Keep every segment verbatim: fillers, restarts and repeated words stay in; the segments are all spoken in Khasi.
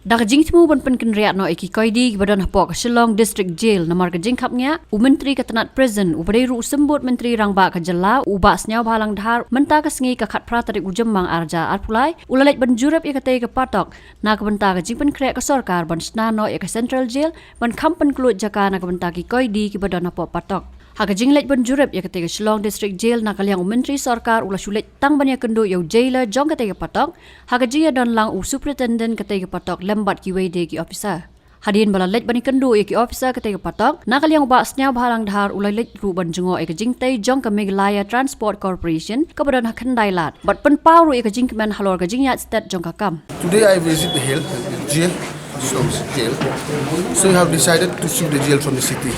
Da ka jingthmu ban pynkynriah noh ïa ki koidi kiba don hapoh ka Shillong District Jail namar ka jingkhapngiah, u Myntri ka tnat Prison uba dei ruh u Symbud Myntri Rangbah ka jylla, u Bah Sniawbhalang Dhar, mynta ka sngi ka khatphra tarik u Jymmang arhajar arphew lai, u la leit ban jurip ïa katei ka patok na ka bynta ka jingpynkhreh ka sorkar ban shna noh ïa ka Central Jail ban kham pynkluid jaka na ka bynta ki koidi kiba don hapoh patok. Ha ka jingleit ban jurip ïa katei ka Shillong District Jail na ka liang u Myntri Sorkar u la shu leit tang ban ïakynduh ïa u jailer jong katei ka patok, ha ka jingïadon lang u Superintendent katei ka patok lem bad kiwei de ki officer. Hadien ba la leit ban ïakynduh ïa ki officer katei ka patok, na ka liang u Bah Sniawbhalang Dhar u la leit ruh ban jngoh ïa ka jingtei jong ka Meghalaya Transport Corporation kaba don ha Khyndailad bad pynpaw ruh ïa ka jingkmen halor ka jingïaid stet jong ka kam. Today I visit the hill, jail, Shillong jail. So we have decided to shift the jail from the city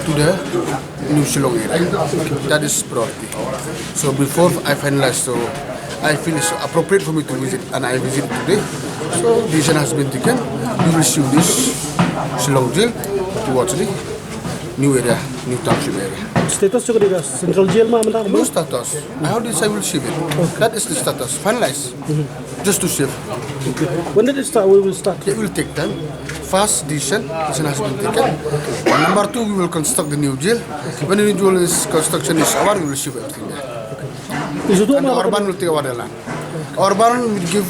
to the new Shillong area. That is priority. So before I finalize, so I feel it's appropriate for me to visit, and I visit today. So decision has been taken. We will shift this Shillong jail towards the new area, new township area. Status jong ka Central Jail ma mynta? No status. I already say we'll shift it. That is the status. Finalize. Just to shift. When did it start? We will start. It will take time. First decision, decision has been taken. Number two, we will construct the new jail. When the new jail is construction is over, we will shift everything there. Is it And all Urban will take over the land. Urban will give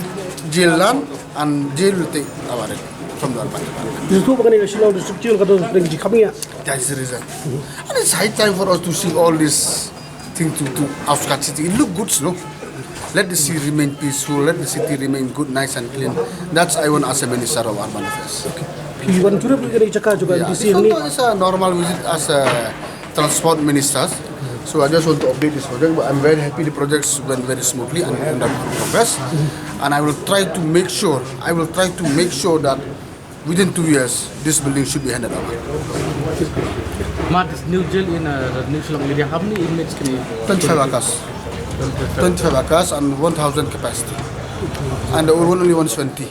jail land, and jail will take over it from the Urban Department. Is it all Shillong District Jail ka don pring jikam ya? That is the reason. And it's high time for us to see all this thing to, to outskirts city. It look good, slow. Let the city remain peaceful. Let the city remain good, nice and clean. That's I want as a minister of urban affairs. Ki wan jurip ka jaka jong ka Yeah, MDC this ni. One is a normal visit as a transport minister. So I just want to update this project. But I'm very happy the projects went very smoothly and under progress. And I will try to make sure, I will try to make sure that within two years, this building should be handed over. Ma, this new jail in uh, the new Shillong area, how many inmates can you? Twenty-five acres. Twenty-five acres and one thousand capacity. And the old one only one twenty.